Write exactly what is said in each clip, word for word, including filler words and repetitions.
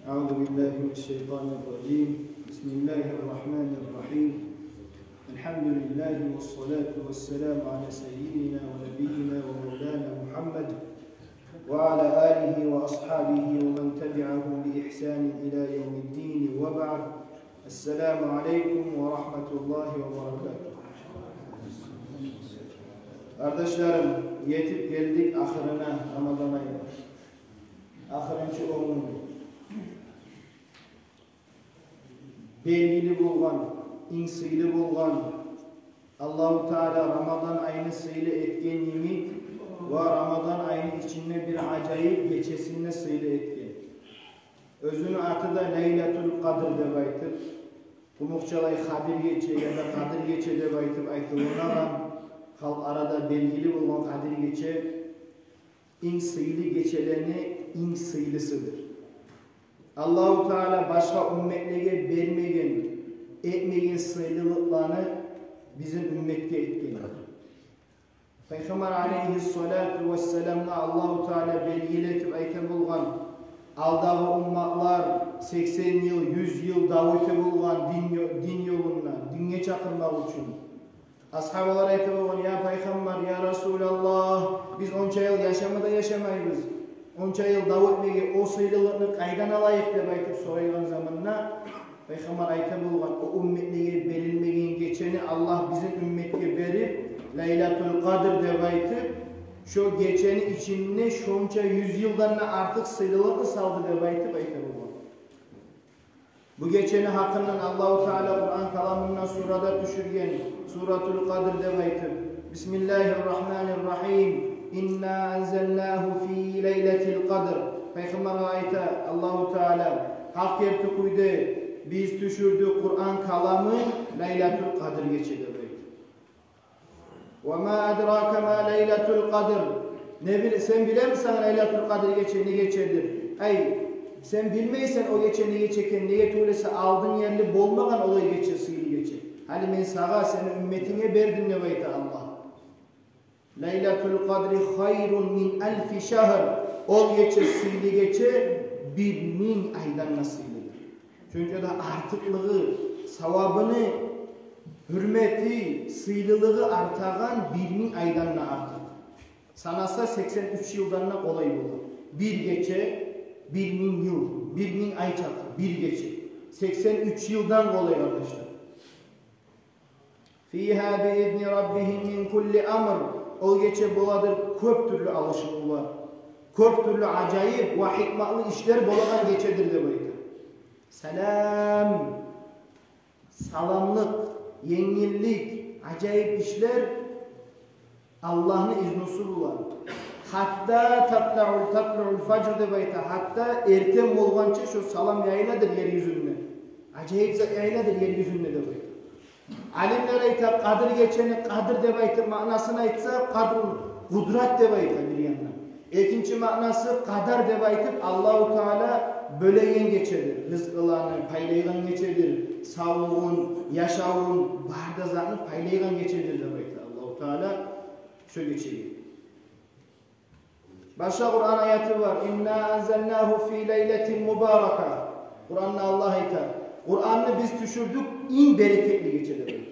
أعوذ بالله من الشيطان الرجيم. بسم الله الرحمن الرحيم. الحمد لله والصلاة والسلام على سيدنا ونبينا ومولانا محمد وعلى آله وأصحابه ومن تبعه بإحسان إلى يوم الدين وبعد. السلام عليكم ورحمة الله وبركاته. Къардашларым, етип гелдик ахырына Рамадан айны. Ахырынчы он гюн. Белгили болгъан, инг сыйлы болгъан, Аллагьу Таала Рамадан айны сыйлы этген йимик, ва Рамадан айны ичинде бир ажайып гечесин де сыйлы этген. Оьзюню аты да Лайлатул Къадр деп айтып, къумукъчалай Къадир гече яда Къадир гече деп айтып айтылынагъан, халкъ арада белгили болгъан Къадир гече инг сыйлы гечелени инг сыйлысыдыр. Аллагьу Таала башгъа умметлеге бермеген, этмеген сыйлылыкъланы бизин умметге этген. Пайхаммар алейгьиссалату вассаламгъа Аллагьу Таала белгили этип айта болгъан, алдагъы умматлар сексен йыл, юз йыл дав эте болгъан дин ё-, дин ёлунда, динге чакъырмакъ учун. Асгьабалар айта болгъан: «Я Пайхаммар, я Расулаллагь, биз онча йыл яшама да яшамайбыз. Онча йыл дав этмеге о сыйлылыкъны къайдан алайыкъ?» — деп айтып сорайгъан заманда, Пайхаммар айта болгъан: «О умметлеге берилмеген гечени Аллагь бизин умметге берип, Лайлатул Къадр деп айтып, шо гечени ичинде шонча юз йылдан да артыкъ сыйлылыкъны салды», — деп айтып айта болгъан. Бу гечени гьакъындан Аллагьу Таала Къуран каламында сура да тюшюрген, Суратул Къадр деп айтып. Бисмиллагьир рагьманир рагьим. Инна анзалнагьу фи лайлатил къадр. Пайхаммаргъа айта Аллагьу Таала: «Гьакъ герти кюйде биз тюшюрдюк Къуран каламын Лайлатул Къадр гече», — деп айтып. «Ва ма адрака ма Лайлатул Къадр». Не бил-, сен билемисен Лайлатул Къадр гече не гечедир? Ай, сен билмейсен о гече не гече экен, неге тюгюл эсе алдын ерли болмагъан олай гече, сыйлы гече. Гьали мен сагъа, сени умметинге бердим деп айта Аллагь. «Лайлатул Къадри хайрун мин алфи шагьр». Ол гече, сыйлы гече, бир минг айдан да сыйлыдыр. Чюнки де артыкълыгъы, савабыны, гьюрмети, сыйлылыгъы артагъан бир минг айдан да артыкъ. Санаса, сексен уьч йылдан да къолай бола. Бир гече, бир минг йыл, бир минг ай чакъы, бир гече. Сексен уьч йылдан къолай, къардашлар. «Фигьа би изни раббигьим мин кулли амр». Ол гече боладыр кёп тюрлю алышынывлар, кёп тюрлю ажайып ва гьикматлы ишлер болагъан гечедир деп айта. Салам, саламлыкъ, енгиллик, ажайып ишлер Аллагьны изнусу булан. «Гьатта татлаул, татлаул фажр» деп айта. Гьатта эртен болгъанча шо салам яйыладыр ер юзюнде. Ажайып зат яйыладыр ер юзюнде деп айта. Алимлер айта, Къадр гечени Къадр деп айтып маънасын айтса, къадрул къудрат деп айта бир яндан. Экинчи маънасы къадар деп айтып, Аллагьу Таала бёлеген гечедир. Рызкъыланы пайлайгъан гечедир, савлугъун, яшавун, бары да затны пайлайгъан гечедир деп айта Аллагьу Таала шо гечеге. Башгъа Къуран аяты бар: «Инна анзалнагьу фи лайлатин мубарака». Къуранда Аллагь айта: «Къуранны биз тюшюрдюк инг берекетли гечеде», — деп айта.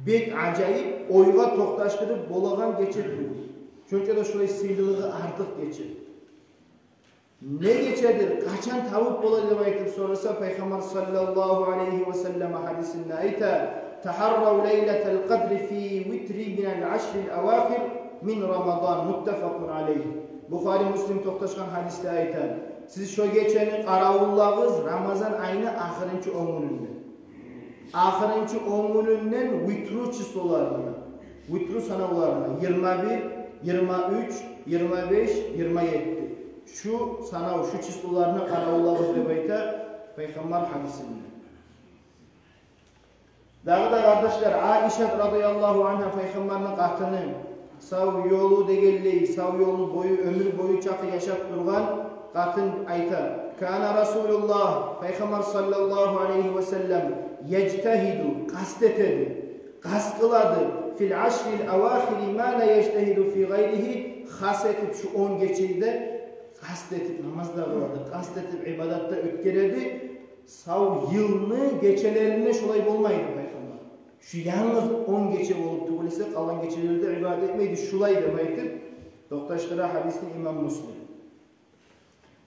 Бек ажайып, ойгъа токъташдырып болагъан гече тюгюл. Шонча да шолай сыйлылыгъы артыкъ гече. Не гечедир, къачан табып бола деп айтып сораса, Пайхаммар саллаллагьу алайгьи ва саллам гьадисинде айта: «Тагьаррав лайлатал къадри фи витри минал ашрил авахир мин Рамадан». Муттафакъун алайгьи. Бухари, Муслим токъташгъан гьадисде айта: «Сиз шо гечени къаравуллагъыз Рамазан айны ахырынчы он гюнюнде». Ахырынчы он гюнюнден витру числоларына, витру санавларына: йигирма бир, йигирма уьч, йигирма беш, йигирма етти. Шу санав, шу числоларына къаравуллагъыз деп айта Пайхаммар гьадисинде. Дагъы да, къардашлар, Аишат радияллагьу ангьа, Пайхаммарны къатыны, сав ёлу дегенлей, сав ёлу бою, оьмюр бою чакъы яшап тургъан къатын айта: «Кана Расулуллагь, Пайхаммар саллаллагьу алайгьи ва саллам, яжтагьиду, къаст этеди, къаст къылады, фил ашрил авахири ма ла яжтагьиду фи гъайригьи, хас этип шу он гечеде, къаст этип намаз да къылады, къаст этип ибадат да оьтгереди. Сав йылны гечелеринде шолай болмайды пайхаммар. Шу янгыз он гече болуп тюгюл эсе, къалгъан гечелерде ибадат этмейди, шулай деп айтып токъташдыра гьадисни имам Муслим.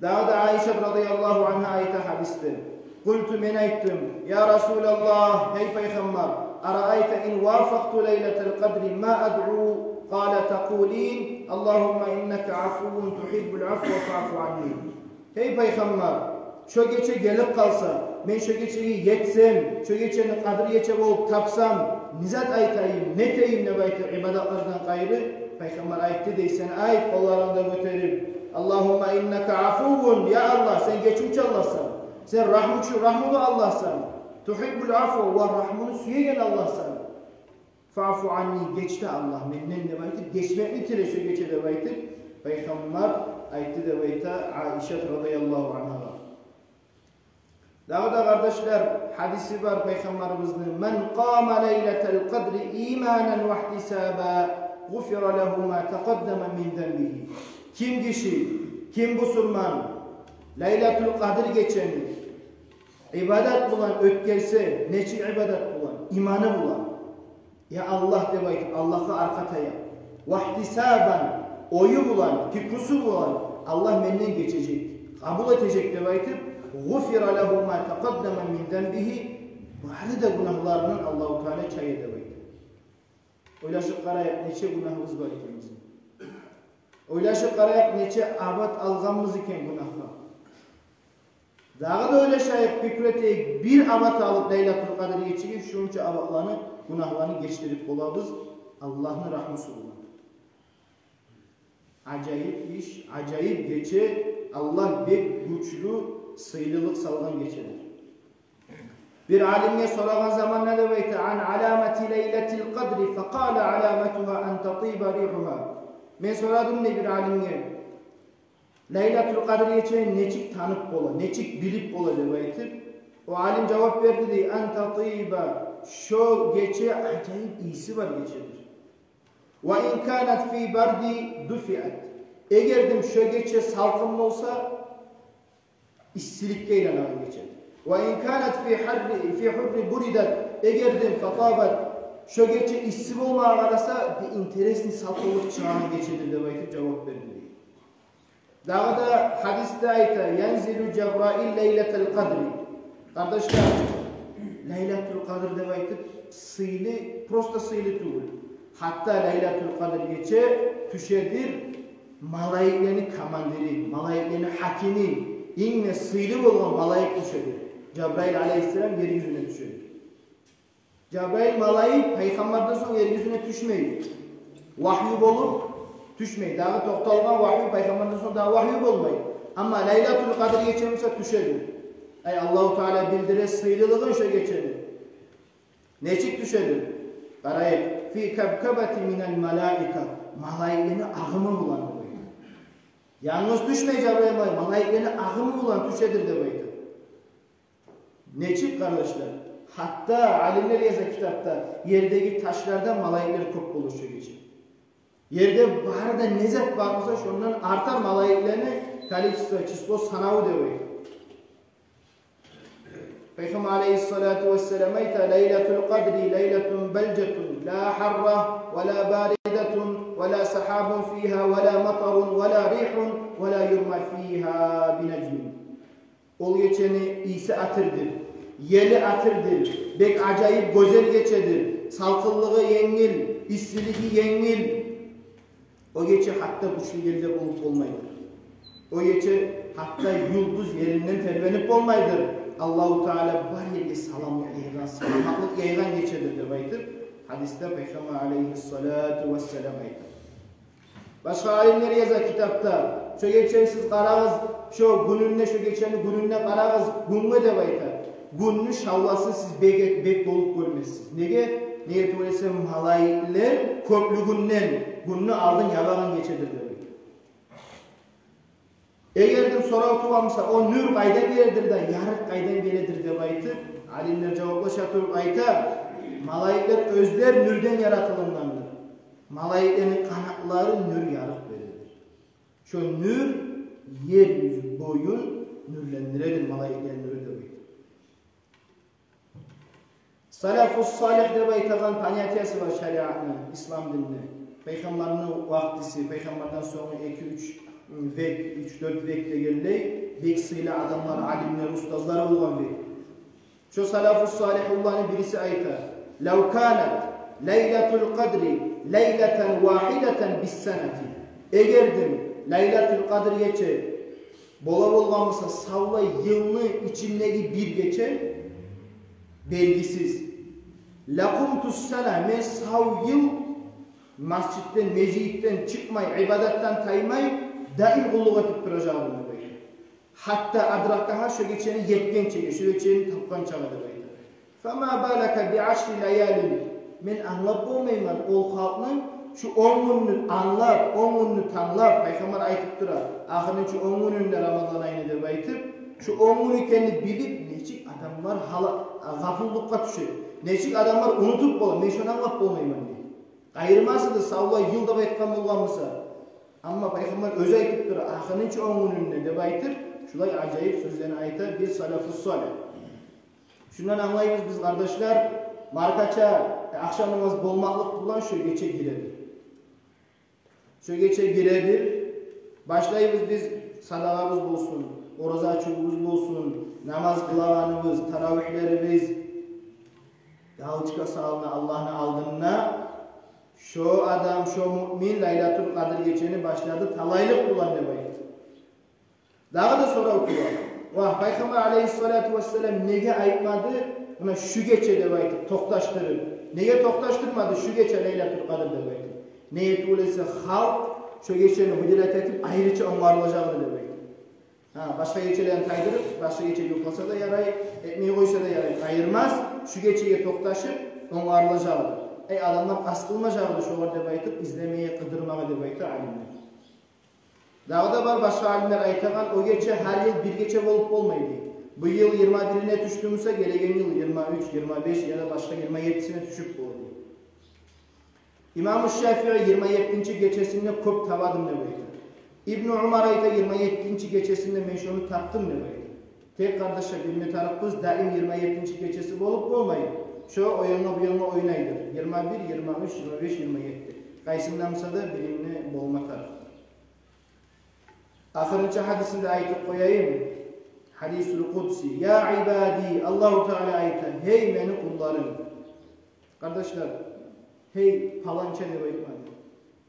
Дагъы да Айшат радияллагьу ангьа айта гьадисде: «Къулту, мен айттым: я Расулаллагь, гьей пайхаммар, араайта ин вафакъту лайлатал къадри ма адъу? Къала: такъулин: Аллагьумма иннака афуввун тугьиббул афва фаъфу анни». Гьей пайхаммар, шо гече гелип къалса, мен шо гечеге етсем, шо гечени къадир гече болуп тапсам, не зат айтайым, не этейим деп айтып ибадатлардан къайры, пайхаммар айтды дей: сен айт, къолларынгны да гётерип: «Аллагьумма иннака афуввун», я Аллагь, сен гечивчю Аллагьсан, сен рагьмучу, рагьмулу Аллагьсан, «тугьиббул афва», ва рагьмуну сюеген Аллагьсан. «Фаъфу анни», геч де, Аллагь, менден деп айтып, гечмекни тиле шо гече деп айтып, пайхаммар айтды деп айта Айшат радияллагьу ангьагъа. Дагъы да, къардашлар, гьадиси бар пайхаммарыбызны: «Ман къама лайлатал къадри иманан ва ихтисаба, гъуфира лагьу ма такъаддама мин занбигьи». Ким гиши, ким бусурман лайлатул къадир гечени ибадат булан оьтгерсе, нечик ибадат булан? Иманы булан. «Я Аллагь», – деп айтып, Аллагьгъа аркъа таяп. «Ва ихтисабан», ою булан, пикрусу булан, «Аллагь менден гечежек, къабул этежек», – деп айтып, «гъуфира лагьу ма такъаддама мин занбигьи», бары да гюнагьларындан Аллагьу Таала чая деп айтып. Ойлашып къарайыкъ, нече гюнагьыбыз бар экен бизин. Ойлашып къарайыкъ, нече абат алгъанбыз экен гюнагьгъа. Дагъы да ойлашайыкъ, пикру этейик, бир абат алып лайлатул къадир гечеге, шунча абатланы, гюнагьланы гечдирип болабыз Аллагьны рагьмусу булан. Ажайып иш, ажайып гече, Аллагь бек гючлю сыйлылыкъ салгъан гечедир. Бир алимге сорагъан заманда деп айта: «Ан аламати лайлатил къадри», факъала: «Аламатугьа ан татиба ригьугьа». Мен сорадым дей бир алимге, лайлатул къадир гечени нечик танып бола, нечик билип бола деп айтып. О алим жавап берди дей: «Ан татиба», шо гече ажайып ийиси бар гечедир. «Ва ин канат фи барди дуфиат». Эгердем шо гече салкъын болса, иссиликге айланагъан гечедир. «Ва ин канат фи гьарри, фи гьурри буридат». Эгердем фатабат, шо гече исси болмагъа къараса, бир интересный салкъынлыкъ чыгъагъан гечедир деп айтып жавап берди дей. Дагъы да гьадисде айта: «Янзилу Жабраил лайлатал къадри». Къардашлар, лайлатул къадр деп айтып сыйлы, просто сыйлы тюгюл. Гьатта лайлатул къадр гече тюшедир малайиклени командири, малайиклени гьакими, инг де сыйлы болгъан малайик тюшедир. Жабраил алайгьиссалам ер юзюне тюшедир. Жабраил малайик пайхаммардан сонг ер юзюне тюшмей. Вагью болуп тюшмей. Дагъы токъталгъан вагью, пайхаммардан сонг дагъы вагью болмай. Амма лайлатул къадр гече буса тюшеди. Ай, Аллагьу Таала билдире сыйлылыгъын шо гечени. Нечик тюшеди? Къарайыкъ. «Фи кабкабати минал малаика». Малайиклени агъымы булан. Янгыз тюшмей Жабраил малайик, малайиклени агъымы булан тюшедир деп айта. Нечик, къардашлар? Гьатта алимлер яза китапда, ердеги ташлардан малайиклер кёп болур шо гече. Ерде бары да не зат бар буса, шондан артар малайиклени количество, число, санаву деп айта. Пайхаммар алайгьиссалату вассалам айта: «Лайлатул къадри лайлатун балжатун, ла гьарра ва ла баридатун, ва ла сагьабун фигьа, ва ла матарун, ва ла ригьун, ва ла юрма фигьа бинажмин». Ол гечени ийиси атирдир, ели атирдир, бек ажайып гёзел гечедир, салкъынлыгъы енгил, иссилиги енгил. О гече гьатта гючлю ел де болуп болмайдыр. О гече гьатта юлдуз еринден тербенип болмайдыр. Аллагьу Таала бар ерге саламлыкъ яйгъан, саламатлыкъ яйгъан гечедир деп айтып, гьадисде Пайхаммар алайгьиссалату вассалам айта. Башгъа алимлер яза китапда: «Шо гечени сиз къарагъыз, шо гюнюне, шо гечени гюнюне къарагъыз, гюнге», – деп айта. «Гюнню шавласын сиз бек, бек болуп гёрмессиз». Неге? Неге тюгюл эсе, малайиклер кёплюгюнден гюнню алдын ябагъан гечедир деп айта. Эгер де сорав тува буса, о нюр къайдан геледир де, ярыкъ къайдан геледир деп айтып, алимлер жаваплаша туруп айта: малайиклер оьзлер нюрден яратылынгъандыр. Малайиклени къанатлары нюр, ярыкъ бередир. Шо нюр Ер юзю боюн нюрлендиредир малайиклени нюрю деп айта. Салафу салих деп айтагъан понятиясы бар шариатны, ислам динни. Пайхаммарны вакътиси, пайхаммардан сонггъу эки-уьч век, уьч-дёрт век дегенлей, бек сыйлы адамлар, алимлер, устазлар болгъан век. Шо салафу салихулланы бириси айта: «Лав канат лайлатул къадри лайлатан вахидатан биссанати». Эгер де лайлатул къадр гече бола болгъан буса савлай йылны ичиндеги бир гече, белгисиз, «лакъумту ссана», мен сав йыл масжидден, межитден чыкъмай, ибадатдан таймай, даим къуллукъ этип туражакъ эдим деп айта. Гьатта адракагьа, шо гечени етгенчеге, шо гечени тапгъанчагъа деп айта. «Фама балака би ашри лаялин». Мен англап болмайман ол халкъны, шо он гюнню англап, он гюнню танглап, пайхаммар айтып тура, ахырынчы он гюнюнде Рамазан айны деп айтып, шо он гюн экенни билип, нечик адамлар гьала-, гъапуллукъгъа тюше, нечик адамлар унутуп бола, мен шону англап болмайман дей. Къайырмас эди савлай йыл деп айтгъан болгъан буса. Амма пайхаммар оьзю айтып тура, ахырынчы он гюнюнде деп айтып, шулай ажайып сёзлени айта бир салафу салих. Шундан англайбыз биз, къардашлар, маркача, э, ахшам намаз болмакълыкъ булан шо гече гиредир. Шо гече гиредир. Башлайбыз биз, садагъабыз болсун, ораза ачывубуз болсун, намаз къылагъаныбыз, таравигьлерибиз, галочка салына Аллагьны алдында. Шо адам, шо муъмин Лайлатул Къадр гечени башлады талайлыкъ булан деп айта. Дагъы да сорав тура. Вагь, Пайхаммар алейгьиссалату вассалам неге айтмады, муна шу гече деп айтып, токъташдырып? Неге токъташдырмады шу гече Лайлатул Къадр деп айтып? Неге тюгюл эсе, халкъ шо гечени выделять этип, айрыча онгарылажакъ эди деп айтып. Гьа, башгъа гечелерин тайдырып, башгъа гече юхласа да ярай, этмей къойса да ярай, къайырмас, шу гечеге токъташып, онгарылажакъ эди. Эй, адамлар къаст къылмажакъ эди шогъар деп айтып, излемеге, къыдырмагъа деп айта алимлер. Дагъы да бар башгъа алимлер айтагъан, о гече гьар йыл бир гече болуп болмай дей. Бу йыл йигирма бирине тюшдю буса, гелеген йыл йигирма уьч, йигирма беш яда башгъа йигирма еттисине тюшюп бола дей. Имаму Шафии йигирма еттинчи гечесинде кёп табадым деп айта. Ибну Умар айта, йигирма еттинчи гечесинде мен шону тапдым деп айта. Тек, къардашлар, билме тарыкъбыз, даим йигирма еттинчи гечеси болуп болмай. Шо о янгъа, бу янгъа ойнайдыр. Йигирма бир, йигирма уьч, йигирма беш, йигирма етти. Къайсында буса да биринде болма тарыкъдыр. Ахырынчы гьадисин де айтып къояйым. Гьадисул къудси. «Я ибади», Аллагьу Таала айта: «Гьей мени къулларым». Къардашлар, «гьей паланча» деп айтмады.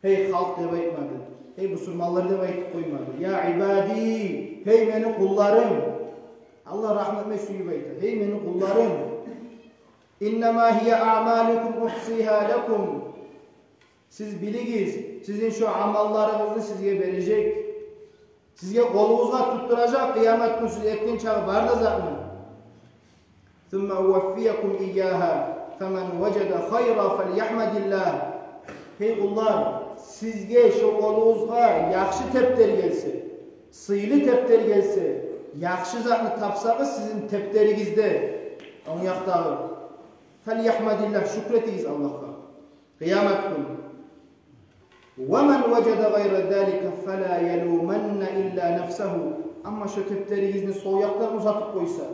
«Гьей халкъ» деп айтмады. «Гьей бусурманлар» деп айтып къоймады. «Я ибади», гьей мени къулларым. Аллагь рагьму этме сююп айта. Гьей мени къулларым. «Иннама гьия аъмалукум ухсигьа лакум». Сиз билигиз, сизин шо амалларыгъызны сизге бережек. Сизге къолугъузгъа тутдуражакъ къыямат гюн сиз этген чакъы бар да затны. «Сумма уваффиякум ийягьа, фаман важада хайра фальяхмадиллагь». Гьей къуллар, сизге шо къолугъузгъа яхшы тептер гелсе, сыйлы тептер гелсе, яхшы затны тапсагъыз сизин тептеригизде, онг якъдагъы, «фальяхмадиллагь», шюкюр этигиз Аллагьгъа. Къыямат гюн. «Ва ман важада гъайра залика фала ялуманна илла нафсагьу». Амма шо тептеригизни сол якъдан узатып къойса,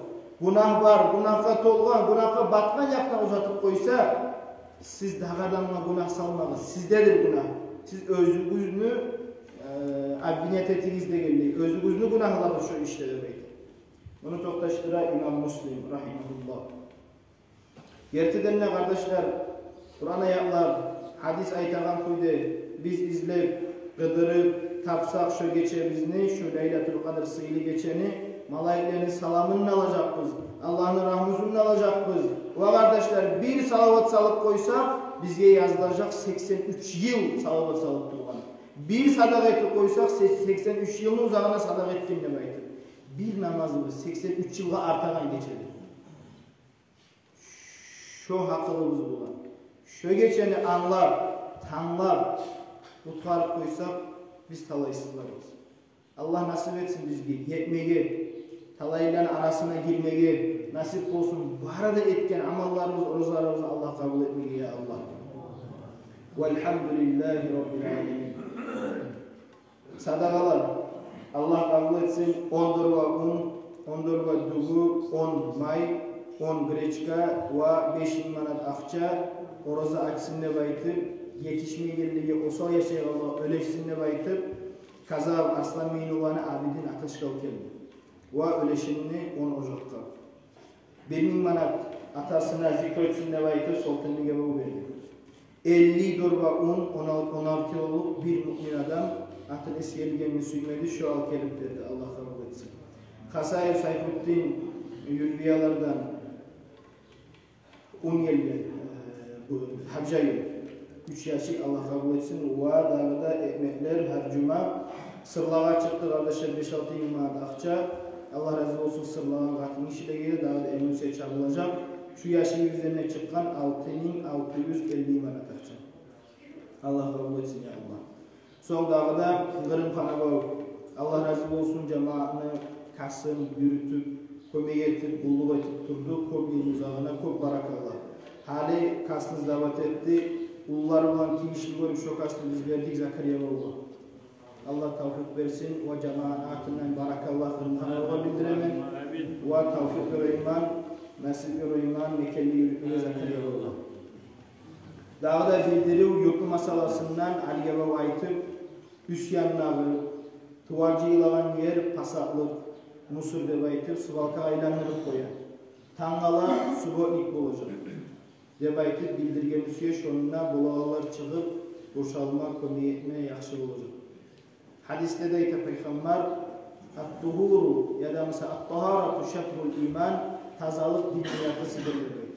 гюнагь бар, гюнагьгъа толгъан, гюнагьгъа батгъан якъдан узатып къойса, сиз дагъы адамгъа гюнагь салмагъыз. Сиздедир гюнагь. Сиз оьзюгюзню, э, обвинять этигиз дегенлей, оьзюгюзню гюнагьларыгъыз шо ишде деп айта. Муну токъташдыра имам Муслим, рагьимагьуллагь. Гертиден де, къардашлар, Къуран аятлар, гьадис айтагъан кюйде биз излеп, къыдырып тапсакъ шо гечебизни, шо Лайлатул Къадр сыйлы гечени, малайиклени саламын да алажакъбыз, Аллагьны рагьмусун да алажакъбыз. Ва, къардашлар, бир салават салып къойсакъ, бизге язылажакъ сексен уьч йыл салават салып тургъан. Бир садагъа этип къойсакъ, се-, сексен уьч йылны узагъына садагъа этген деп айтып. Бир намазыбыз сексен уьч йылгъа артагъан гечеде. Шо гьакъылыбыз булан, шо гечени англап, танглап, къутгъарып къойсакъ, биз талайсызларбыз. Аллагь насип этсин бизге етмеге, талайлыланы арасына гирмеге насип болсун. Бары да этген амалларыбыз, оразаларыбызны Аллагь къабул этмеге, я Аллагь. Валгьамдулиллагьи раббил аламин. Садагъалар. Аллагь къабул этсин. Он дорба ун, он дорба дюгю, он май, он гречка ва беш минг манат акъча ораза ачсын деп айтып, етишмейгенлеге, осал яшайгъанлагъа уьлешсин деп айтып, Казакъ Аслан Мейнуланы Абидин Аташгъа алып гелди. Ва уьлешинни он ожакъгъа. Бир минг манат атасына зикр этсин деп айтып, Солтанбекге бу берди. Элли дорба ун, он алты, он алты килолукъ бир муъмин адам, атын эсгерилгенин сюймеди, шо алып гелип берди, Аллагь къабул этсин. Хасаев Сайфутдин Юрбиялардан ун гелген, э, бу Хабжайын. Уьч яшик, Аллагь къабул этсин. Ва дагъы да экмеклер гьар жума. Сырлагъа чыкъды, къардашлар, беш-алты минг манат акъча. Аллагь рази болсун сырлагъан къатынгишилеге, дагъы да эмнусе чабылажакъ. Шу яшигибизден чыкъгъан алты минг алты юз элли манат акъча. Аллагь къабул этсин, я Аллагь. Сонг дагъы да Къырым Ханабав, Аллагь рази болсун, жамаатны кассын юрютюп, кёмек этип, къуллукъ этип турду кёп йыл узагъына, кёп баракалла. Гьали кассын сдавать этди, уллулар булан тийишли гёрюп, шо касны биз бердик Закария бавгъа. Аллагь тавфикъ берсин ва жамаат атындан баракалла Къырым Ханабавгъа билдиремен. Ва тавфикъ береймен, насип береймен мекенли юрютмеге Закария бавгъа. Дагъы да билдирив юртну масъаласындан Алиге бав айтып, уьст яндагъы тувар жыйылагъан ер пасатлыкъ, мусор деп айтып, свалкагъа айландырып къоя. Тангала субботник болажакъ деп айтып билдирген бизге, шонда болагъанлар чыгъып, бошалма, кёмек этме яхшы болажакъ. Гьадисде де айта Пайхаммар: «Ат-тугьуру, яда буса ат-тагьарату шатрул иман», тазалыкъ динни яртысыдыр деп айта.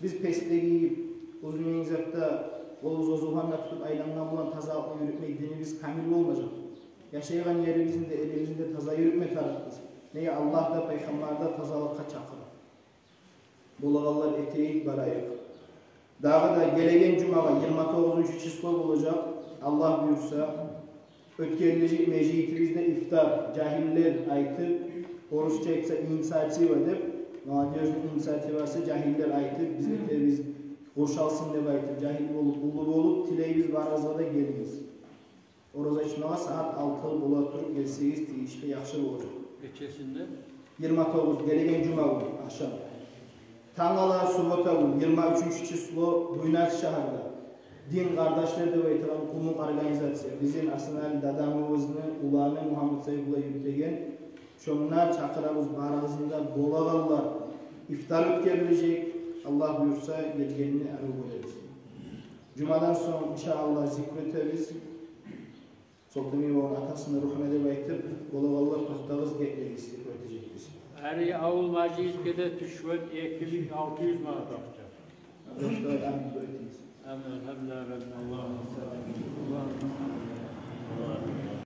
Биз песте гийип, узун енг затда, къолубуз озугъанны тутуп айлангъан булан тазалыкъны юрютмей, динибиз камил болмажакъ. Яшайгъан ерибизни де, элибизни де таза юрютме тарыкъбыз. Неге, Аллагь да, Пайхаммар да тазалыкъгъа чакъыра. Болагъанлар этейик, барайыкъ. Дагъы да гелеген жумагъа, йигирма тогъузунчу число болажакъ, Аллагь буюрса, оьтгерилежек межитибизде ифтар, жагьиллер айтып, орусча айтса, инициатива деп, молодёжный инициативасы, жагьиллер айтып, биз этебиз, къуршалсын деп айтып, жагьил болуп, уллу болуп, тилейбиз, барыгъызгъа да гелигиз. Ораза ачмагъа сагьат алты бола туруп гелсегиз, тийишли, яхшы болажакъ. Гечесинде? Йигирма тогъуз, гелеген жума гюн, ахшам. Тангала суббота гюн, йигирма уьчюнчю число, Буйнакск шагьарда «Дин къардашлар» деп айтагъан къумукъ организация, бизин Арсанали дадамызны уланы Мугьаммат Сайфулла юрютеген, шонда чакъырабыз барыгъызны да, болагъанлар. Ифтар оьтгерилежек, Аллагь буюрса, гелгенни арив гёрербиз. Жумадан сонг, иншааллагь, зикр этебиз. Солтанбекни атасыны ругьуна деп айтып, болагъанлар токътагъыз, гетмегиз, зикр этежекбиз. Гьари авул межитге де тюшген эки минг алты юз манат акъча. Къардашлар, амин, дуа этигиз.